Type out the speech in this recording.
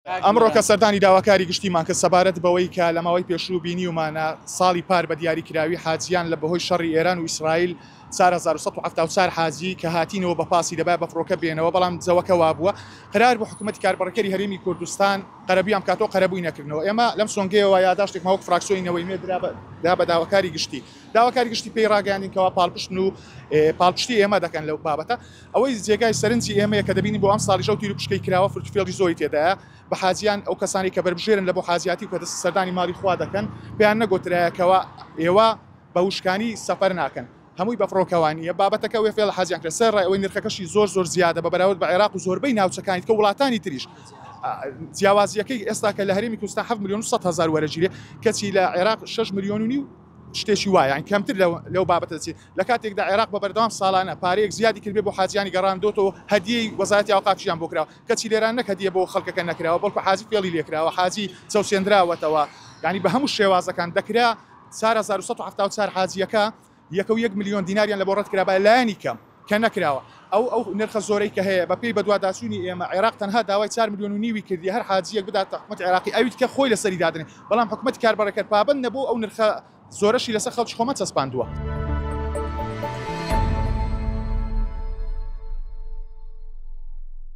ئەمڕۆ کە سەردانی داواکاری گشتیمان کرد سەبارەت بەوەی کە لە ماوەی پێشوو بینیومانە ساڵی پار بە دیاریکراوی حاجیان لە بەهۆی شەڕی ئێران و ئیسرائیل 4174 حاجی کە هاتینەوە بە پاسی دەبایە بە فڕۆکە بێنەوە، بەڵام جەوەکە وابووە قەرار بوو حکوومەتی کاربەڕێکەری هەرێمی کوردستان قەرەبوویان بکاتەوە، قەرەبووی نەکردنەوە. ئێمە لەم سۆنگەیەوە یاداشتێکمان وەک فراکسیۆنی نەوەی نوێ درا بە داواکاری گشتی. داواکاری گشتی پێی ڕاگەیاندین کەوا پاڵپشتن و پاڵپشتی ئێمە دەکەن لەو بابەتە. ئەوەی جێگای سەرنجی ئێمەیە کە دەبینین بۆ ئەمساڵیش ئەو تیروپشکەی کراوە فرتوفێڵی زۆری تێدایە بە حاجیان، ئەو کەسانەی کە بەربژێرن لە بۆ حاجیاتی و کە دەست سەردانی ماڵی خوا دەکەن پێیان نەگۆترایە کەوا ئێوە بە وشکانی سەفەر ناکەن هەمووی بە فڕۆکەوانییە، بابەتەکە ئەوەیە فێڵ لە حاجیان کرا سەرەڕای ئەوەی نرخەکەشی زۆر زۆر زیادە بە بەراورد بە عێراق و زۆربەی ناوچەکانی دیکە و وڵاتانی تریش جیاوازییەکەی ئێستا کە لە هەرێمی کوردستان 7,100,000 وەرەگیرێ کەچی لە عێراق 6,5 ملیۆن شتێکی وایە یانی کەمتر لەو بابەتە دەچێت لە کاتێکدا عێراق بە بەردەوام ساڵانە پارەیەک زیادی کردبێ بۆ حاجیانی گەڕاندۆتەوە هەدیەی وەزارەتی ئەوقافیشیان بۆ کراوە کەچی لێران نەک هەدیە بۆ خەڵکەکە نەکراوە بەڵکو حاجی فێڵی لێکراوە حاجی چەوسێندراوەتەوە یانی بە هەموو شێوازەکان دەکرا 4174 حاجیەکە یەکە و یەک ملیۆن دیناریان لە بۆ ڕەت کرابایە لایەنی کەم کە نەکراوە ئەو ئەو نرخە زۆرەی کە هەیە بە پێی بەدواداچوونی ئێمە عێراق تەنها داوای 4,5 ملیۆنی کردیە هەر حاجیەک بداتە حکومەتی عێراقی ئەوی دیکە خۆی لەسەری دادەنێ بەڵام حکومەتی کاربەڕێکەر پابەند نەبوو ئەو نرخە زۆرەشی لەسەر خەڵکی خۆمان چەسپاندووە.